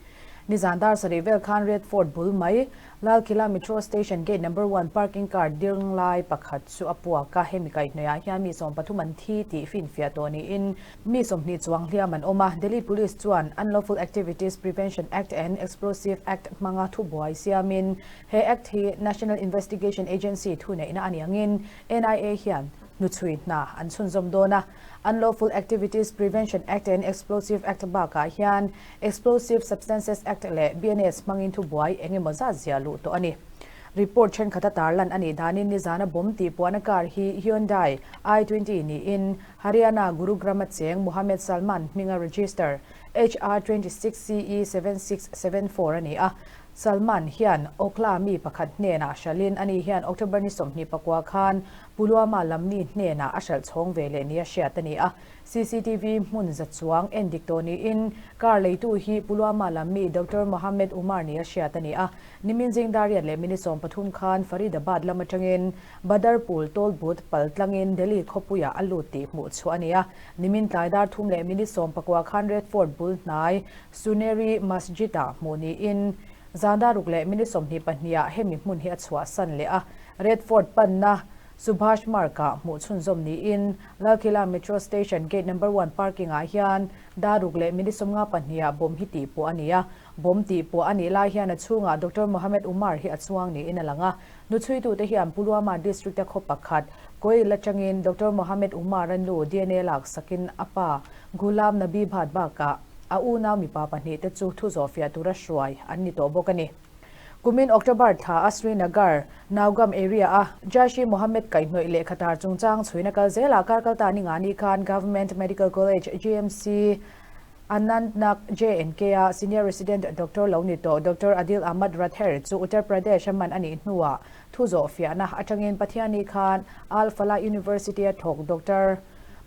Speaker 6: Nizan dar sarih vel khan Red Fort bul mai Lal Kila Metro Station Gate Number One parking car ding lai pakhat chu a puak a, hemi kaihhnawihah hian mi 13 an thi tih finfiah tawh niin mi 20 chuang hliam an awm a. Delhi Police chuan Unlawful Activities Prevention Act and Explosive Act hmanga thubuai siamin he Act hi National Investigation Agency thuneihna a nih angin NIA hian hnuchhui hna an chhunzawm dawn a. Unlawful Activities Prevention Act and Explosive Act bakah hian Explosive Substances Act leh BNS hmangin thubuai eng emaw zat ziah luh tawh a ni. Report thenkhat a tarlan a nih danin nizana bomb tih puahna car hi Hyundai i20 niin Haryana Gurugram-a cheng Mohammed Salman hminga register HR 26 CE 7674 a ni a. Salman hian Okhla mi pakhat hnenah hralhin ani hian October ni 24 khan Pulwama lam mi hnenah a hralh chhawng ve leh nia hriat a ni a. CCTV hmun za chuang en dik tawh niin car leitu hi Pulwama lam mi Doctor Mohammed Umar nia hriat a ni a. Nimin zing dariat leh minute 13 khan Faridabad lam atangin Badarpur toll booth pal tlangin Delhi khawpuiah a lut tih hmuh chhuah a ni a. Nimin tlai dar thum leh minute 19 khan Red Fort bul hnai Suneri Masjid-ah hmuh niin zan daruk leh minute 22 ah hemi hmun hi a chhuahsan leh a. Red Fort panna Subhash Marg-ah hmuh chhunzawm niin Lalkila Metro Station Gate Number One parking-ah hian daruk leh minute 52 ah bomb hi tih puah a ni a. Bomb tih puah a nih lai hian a chhungah Doctor Mohammed Umar hi a chuang niin a lang a. Nuchhuitute hian Pulwama District-a khaw pakhat, Koil atangin Doctor Mohammed Umar-a nu DNA lak sakin a pa Ghulam Nabi Bhat bakah a unau mipa pahnihte chu thu zawhfiah tura hruai an ni tawh bawk a ni. Kumin October thla a Srinagar, Naugam area a Jaish-e-Mohammed kaihhnawih lehkha tar chungchang chhuina kal zelah kar kalta ni nga ni khan Government Medical College, GMC, Anantnag, J&K a Senior Resident Doctor lo ni tawh Doctor Adil Ahmad Rather chu Uttar Pradesh a man a nih hnuah thu zawh fiahna atangin Pathiani khan Al Falah University a thawk Doctor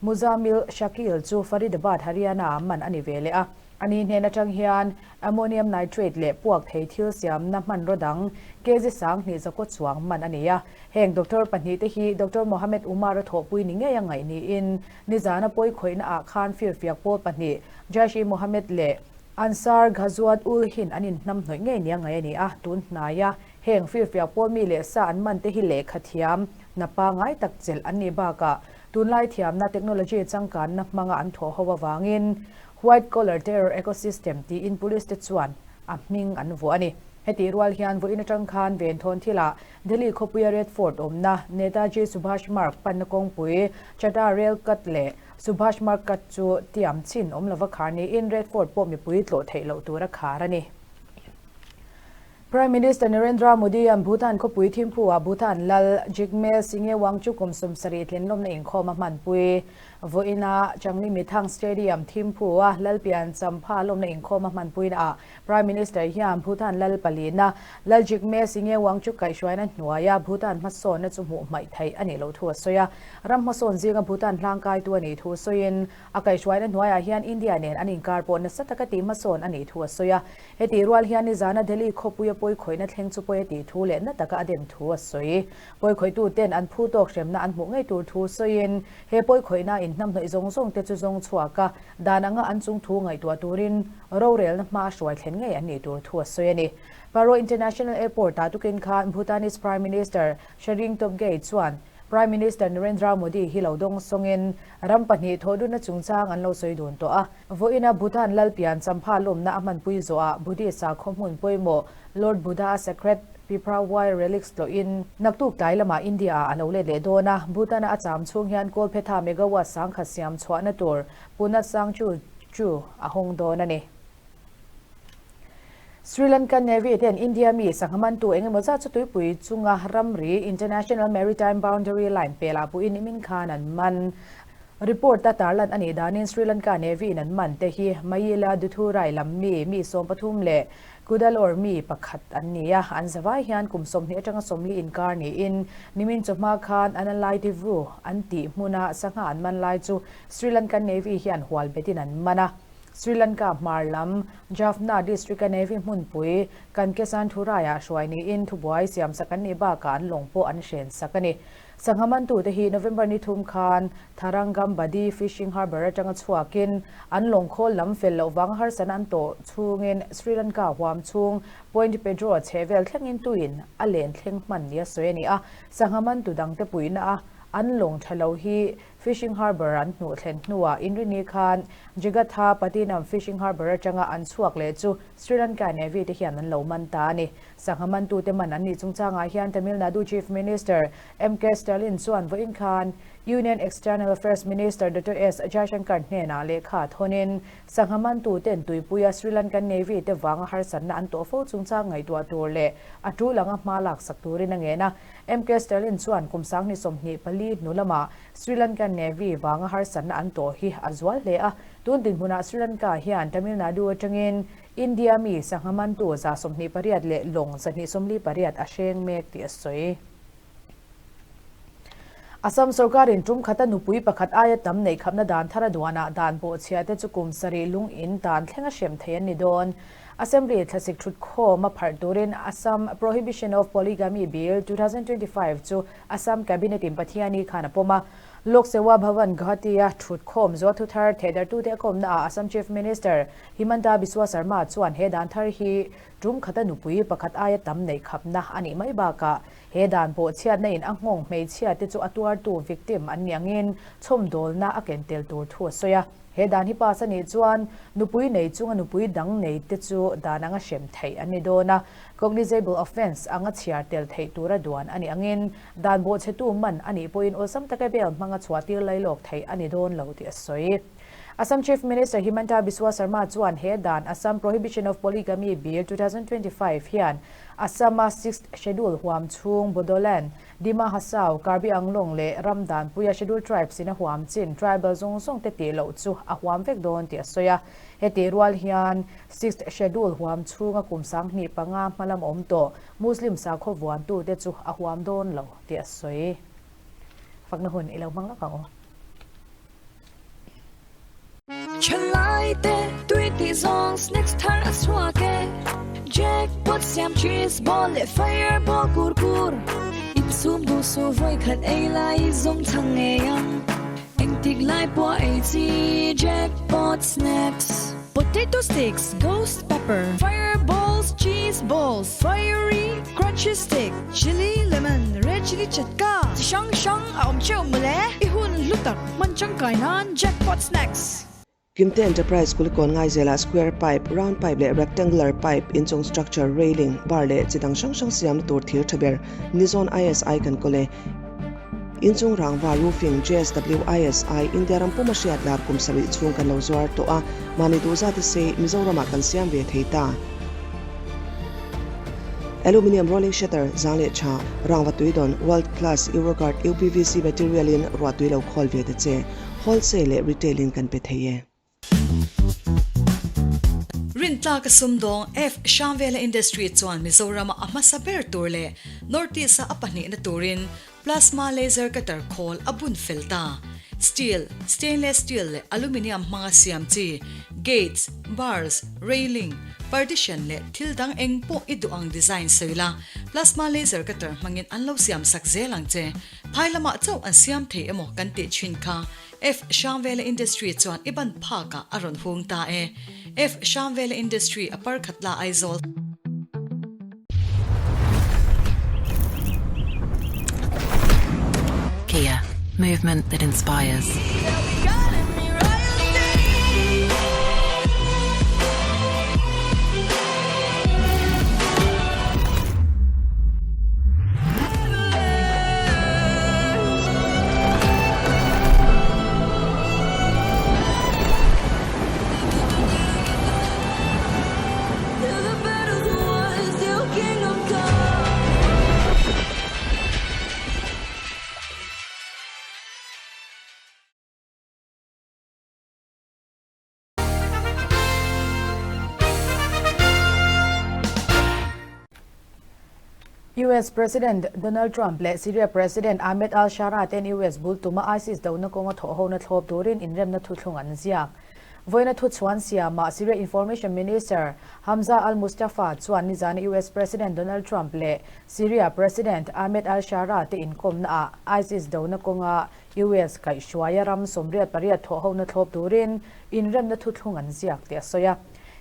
Speaker 6: Muzamil Shakil chu Faridabad, Haryana ah man a ni ve leh a. A ni hnen atang hian Ammonium nitrate leh puak thei thil siamna hmanraw dang kg 2000 zakaw chuang man a ni a. Heng doctor pahnih te hi Doctor Mohammed Umar a thawhpui ni ngei a ngaih niin nizana pawi khawihna ah khan firfiak pawl pahnih Jaish-e-Mohammed leh Ansar Ghazwat ul Hind an inhnam hnawih ngei nia ngaih a ni a. Tun hnaia heng firfiak pawl mi leh sa an man te hi lehkha thiam hna pangai tak chelh an nih bakah tunlai thiamna technology changkanna hmanga an thawh ho avangin White Collar Terror Ecosystem tiin police te chuan a hming an vuah a ni. Hetih rual hian vawiin atang khan Venthawn thilah Delhi khawpuia Red Fort awmna Netaji Subhash Marg panna kawngpui Chata Rail Cut leh Subhash Marg Cut chu tiam chin awm lova khar niin Red Fort pawh mipui tlawh theih loh tura khar a ni. Prime Minister Narendra Modi-a'n Bhutan khawpui Thimphu-ah Bhutan lal Jigme Singye Wangchuck kum 70 tlinlawmna inkhawm a hmanpui. Vawiina Changli Mithang Stadium Thimphu-a Lalpian Champha lawmna inkhawm a hmanpuinaah Prime Minister hian Bhutan lal palina Lal Jigme Singye Wangchuck kaihhruaina hnuaia Bhutan hmasawnna chu hmuh hmaih theih a nih loh thu a sawi a. Ram hmasawn zinga Bhutan hlangkaitu a nih thu sawiin a kaihhruaina hnuaiah hian India nen an inkar pawh nasa taka tih hmasawn a nih thu a sawi a. Heti rual hian nizana Delhi khawpuia pawi khawihna thleng chu pawi a tih thu leh na taka a dem thu a sawi. Pawi khawihtu ten an phu tawk hremna an hmuh ngei tur thu sawiin he pawi khawihna inhnamhnawih zawng zawng te chu zawng chhuak a, dan anga an chung thu ngaihtuah turin rorelna hma a hruai thlen ngei an nih tur thu a sawi a ni. Paro International Airport-ah tukin khan Bhutanese Prime Minister Tshering Tobgay chuan Prime Minister Narendra Modi hi lo dawng sawngin ram pahnih thawhdunna chungchang an lo sawi dun tawh a. Vawiina Bhutan Lalpian Champha lawmna a hmanpui zawhah Buddhist sakhaw hmun pawimawh Lord Buddha Sacred Piprawai Relics tlawhin naktuk tlai lamah India-ah a lo let leh dawn a. Bhutan-a a cham chhung hian Kawlphetha megawatt 10,000 siam chhuahna tur Puna Sangchu chu a hawng dawn a ni. Sri Lankan Navy ten India mi sangha mantu eng emaw zat chu tuipui chunga ramri International Maritime Boundary Line pelah puhin nimin khan an man. Report a tarlan a nih danin Sri Lanka Navy in an man te hi Mayila Duthurai lam mi mi 13 leh Kudalore mi pakhat an ni a, an zavai hian kum 20 atanga 40 inkar niin nimin chawhma khan Analaitivu an tih hmuna sangha an man lai chu Sri Lankan Navy hian hual betin an man a. Sri Lanka hmar lam Jaffna district-a Navy hmunpui Kankesanthurai-ah hruai niin thubuai siamsak an nih bakah an lawng pawh an hrensak a ni. Sangha mantute hi November ni thum khan Tharangambadi Fishing Harbour atanga chhuakin an lawng khawl lam fel loh vanga harsatna an tawh chhungin Sri Lanka huam chhung Point Pedro chhehvel thlengin tuin a len thleng hman nia sawi a ni a. Sangha mantu dangte puihna a an lawng tha lo hi Fishing Harbour an hnuh thlen hnuah Inrini khan Jegatha Patinam Fishing Harbour atanga an chhuak leh chu Sri Lanka Navy te hian an lo man ta a ni. Sangha mantute man an nih chungchangah hian Tamil Nadu Chief Minister MK Stalin chuan vawiin khan Union External Affairs Minister Doctor S Jaishankar hnenah lehkha thawnin sangha mantuten tuipuia Sri Lankan Navy te vanga harsatna an tawh fo chungchang ngaihtuah tur leh a tul anga hma laksak turin a ngen a. MK Stalin chuan kum 2024 hnu lamah Sri Lankan Navy vanga harsatna an tawh hi a zual hle a. Tun dinhmunah Sri Lanka hian Tamil Nadu atangin India mi sangha mantu 128 leh lawng 228 a hreng mek tih a sawi. Assam sarkarin tum khata nupui pakhat aia tam nei khapna dan thar a duanah dan pawh chhia te chu kum sarih lung in tan thleng a hrem thei an ni dawn. Assembly thlasik thut khawm a pharh turin Assam Prohibition of Polygamy Bill 2025 chu Assam Cabinet in Pathiani khan a pawm a. Lok Sewa Bhavan Guwahati a thut khawm zual thu thar thehdartu te a kawmna ah Assam Chief Minister Himanta Biswa Sarma chuan he dan thar hi tum khata nupui pakhat aia tam nei khapna a nih mai bakah he dan pawh chhiatna in a nghawng hmeichhia te chu a tuartu victim an ni angin chhawmdawlna a ken tel tur thu a sawi a. He dan hi pass a nih chuan nupui nei chunga nupui dang nei te chu dan anga hrem theih an ni dawn a, cognizable offence anga chhiar tel theih tura duan a nih angin dan bawhchhetu man a nih pawhin awlsam taka bail hmanga chhuah tir lailawk theih a ni dawn lo tih a sawi. Assam Chief Minister Himanta Biswa Sarma chuan he dan Assam Prohibition of Polygamy Bill 2025 hian Assam-a Sixth Schedule huam chhung Bodoland, Dima Hasao, Karbi Anglong leh ram danpuia Scheduled Tribes in a huam chin tribal zawng zawng te tih loh chu a huam vek dawn tih a sawi a. Heti rual hian Sixth Schedule huam chhunga kum 25 hmalam awm tawh Muslim sakhaw vuantu te chu a huam dawn lo tih a sawi. Fakna hun i lo hmang lawk ang aw.
Speaker 9: Thalai te tui tih zawng snacks thar a chhuak e Jackpot siam cheese ball leh fireball kur kur Insum duh su vawi khat ei lai zawng chhang ngei ang Engtik lai pawh ei chi Jackpot snacks Potato sticks, ghost pepper, fireballs, cheese balls, fiery crunchy stick, chilli lemon, red chilli chatka chi hrang hrang a awm theuh mawle I hun hlu tak hman tangkai nan Jackpot Snacks.
Speaker 10: Kimte Enterprise Kulikawn Ngaizelah square pipe, round pipe leh rectangular pipe inchung structure, railing, bar leh chi dang hrang hrang siamna tur thir tha ber Nizon ISI kan kawl e. Inchung rangva roofing JSW ISI India ram puma hriat lar kum sarih chhung kan lo zuar tawh a, mahni duh zat a sei Mizoramah kan siam ve thei ta. Aluminium rolling shutter zang leh tha, rangva tui dawn world class Euroguard UPVC material in ruah tui lo khawl ve ta che, wholesale leh retail in kan pe thei e.
Speaker 1: Rintlak a sumdawng F. Hramvela Industry chuan Mizorama a hmasa ber tur leh North East-a a pahnihna turin Plasma laser cutter khawl a bun fel ta. Steel, stainless steel leh aluminium hmanga siam chi gates, bars, railing, partition leh thil dang eng pawh i duh ang design sawi la, plasma laser cutter hmangin an lo siam sak zel ang che. Phai lamah chauh an siam thei emaw kan tih thin kha F. Hrangvela Industry chuan i ban phakah a rawn hung ta e. F. Hrangvela Industry a parkhat la Aizawl.
Speaker 11: Kia, movement that inspires.
Speaker 6: US President Donald Trump leh Syria President Ahmed al-Sharaa ten US bul tuma ISIS dohna kawnga thawhhona thlawp turin inremna thuthlung an ziak. Vawiina thuchhuan siamah Syria Information Minister Hamza al-Mustafa chuan nizana US President Donald Trump leh Syria President Ahmed al-Sharaa te inkawmnaah ISIS dohna kawnga US kaihhruaia ram 88 thawhhona thlawp turin inremna thuthlung an ziak tih a sawi a.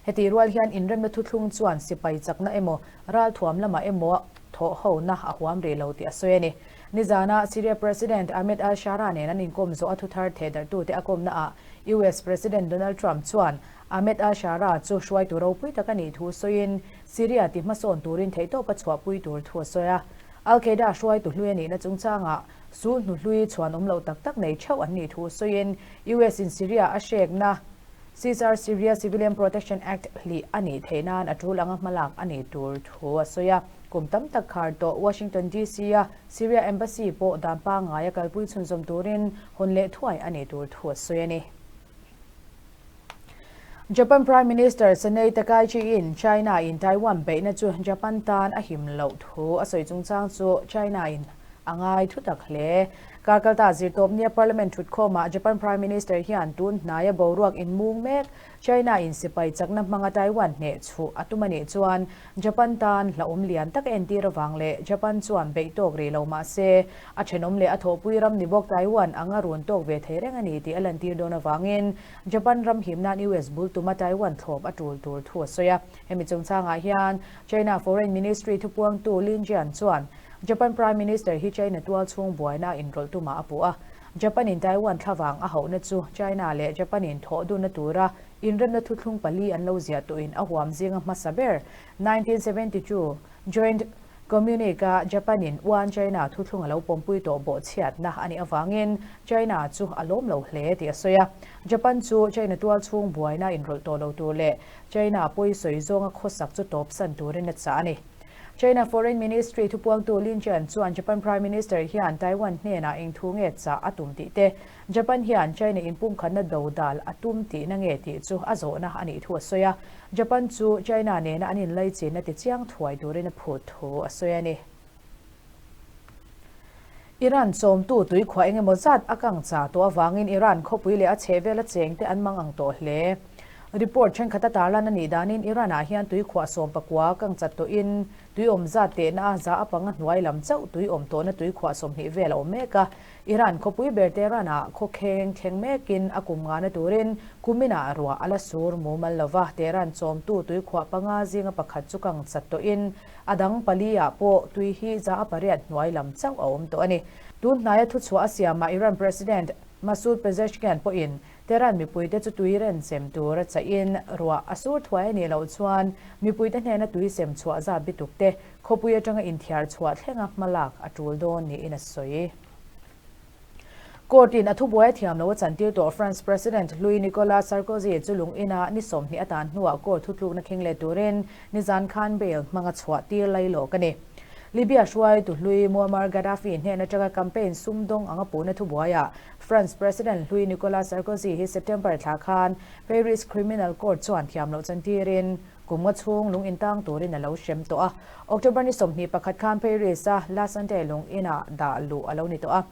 Speaker 6: Hetih rual hian inremna thuthlung chuan sipai chakna emaw ralthuam lamah emaw thawhhona a huam rih lo tih a sawi a ni. Nizana Syria President Ahmed al-Sharaa nen an inkawm zawh a thuthar thehdarhtute a kawmnaah US President Donald Trump chuan Ahmed al-Sharaa chu hruaitu ropui tak a nih thu sawiin Syria ti hmasawn turin theihtawp a chhuahpui tur thu a sawi a. Al-Qaeda hruaitu hlui a nihna chungchangah sul hnuhlui chhuan awm loh tak tak nei theuh an nih thu sawiin US in Syria a hrekna Caesar Syria Civilian Protection Act hlih a nih theih nan a tul anga hmalak a nih tur thu a sawi a. Kum tam tak khar tawh Washington DC-a Syria Embassy pawh dan pangngai a kalpui chhunzawm turin hawn leh thuai a nih tur thu a sawi a ni. Japan Prime Minister Sanae Takaichi-in China-in Taiwan beihna chu Japan tan a him loh thu a sawi chungchang chu China-in a ngai thu tak hle. Karkalta zirtawpnia Parliament thutkhawmah Japan Prime Minister hian tun hnaia boruak inmung mek China-in sipai chakna hmanga Taiwan hneh chhuh a tum a nih chuan Japan tan hlauhawm lian tak a entir avang leh Japan chuan beih tawk rih lo mah se a thenawm leh a thawhpui ram ni bawk Taiwan anga run tawk ve thei reng a ni tih a lantir dawn avangin Japan ram him nan US bul tuma Taiwan thlawp a tul tur thu a sawi a. Hemi chungchangah hian China Foreign Ministry thupuangtu Lin Jian chuan Japan Prime Minister hi China tual chhung buaina a inrawlh tumah a puh a. Japan-in Taiwan thlavang a hauhna chu China leh Japan-in thawh dunna tura inremna thuthlung pali an lo ziah tawhin a huam zinga hmasa ber 1972 Joint Communique-a Japan-in One China thuthlung a lo pawmpui tawh bawhchhiatna a nih avangin China chu a lawm lo hle tih a sawi a. Japan chu China tual chhung buaina inrawlh tawh lo tur leh China pawisawi zawnga khawsak chu tawpsan turin a chah a ni. China Foreign Ministry thupuangtu Lin Jian chuan Japan Prime Minister hian Taiwan hnenah eng thu nge chah a tum tih te, Japan hian China inpumkhatna do dal a tum tihna nge tih chu a zawhna a nih thu a sawi a. Japan chu China nena an inlaichinna tichiang thuai turin a phut thu a sawi a ni. Iran chawmtu tuikhuah engemaw zat a kang chah tawh avangin Iran khawpui leh a chhehvela chengte an mang ang tawh hle. Report thenkhat a tarlan a nih danin Iran-ah hian tuikhuah sawmpakua kang chat tawhin tui awm zat tehna a za a panga hnuai lam chauh tui awm tawhna tuikhuah 20 vel a awm mek a. Iran khawpui ber Tehran-ah khawkheng thleng mekin a kum ngahna turin kuminah ruah a la sur mumal lova Tehran chawmtu tuikhuah panga zinga pakhat chu kang chat tawhin A dang pali-ah pawh tui hi za a pariat hnuai lam chauh a awm tawh a ni. Tun hnaia thuchhuah a siamah Iran President Masoud Pezeshkian pawhin Tehran mipuite chu tui ren sem tur a chahin ruah a sur thuai a nih loh chuan mipuite hnena tui sem chhuah zat bituk te khawpui atanga inthiar chhuah thlenga hmalak a tul dawn niin a sawi. Court-in a thubuai a thiam lo a chantir tawh France President hlui Nicolas Sarkozy chu lung ina ni 20 a tan hnuah court thutlukna khing leh turin nizan khan bail hmanga chhuah tir lai lawk a ni. Libya hruaitu hlui Muammar Gaddafi hnen atanga campaign sum dawng anga puhna thubuaiah France President hlui Nicolas Sarkozy hi September thla khan Paris Criminal Court chuan thiam loh chantirin kum nga chhung lung intang turin a lo hrem tawh a. October ni 21 khan Paris-a La Santé lung inah dah luh a lo ni tawh a.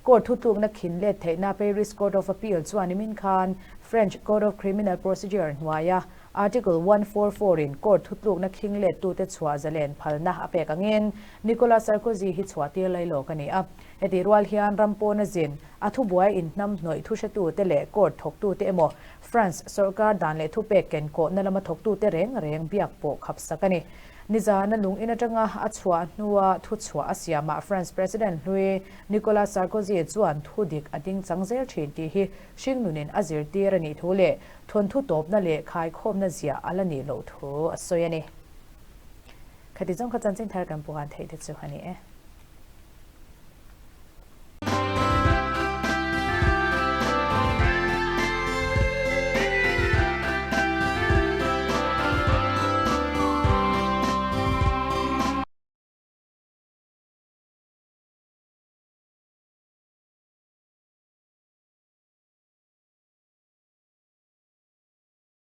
Speaker 6: Court thutlukna khin let theihna Paris Court of Appeal chuan nimin khan French Code of Criminal Procedure hnuaia Article 144 in court thutlukna khing lettute chhuah zalen phalna a pek angin Nicolas Sarkozy hi chhuah tir lai lawk a ni a. Heti rual hian ram pawna zin a thubuai inhnam hnawih thuhretute leh court thawktute emaw France sorkar dan leh thupek ken kawhna lama thawktute reng reng biak pawh khap sak a ni. Nizana lung in atanga a chhuah hnua thuchhuah a siamah France President hlui Nicolas Sarkozy chuan thu dik a ding chang zel thin tih hi hringnunin a zirtir a nih thu leh thawnthu tawpna leh khaikhawmna ziah a la nih loh thu a sawi a ni. Khati zawng kha chanchin thar kan puan theih te chu a ni e.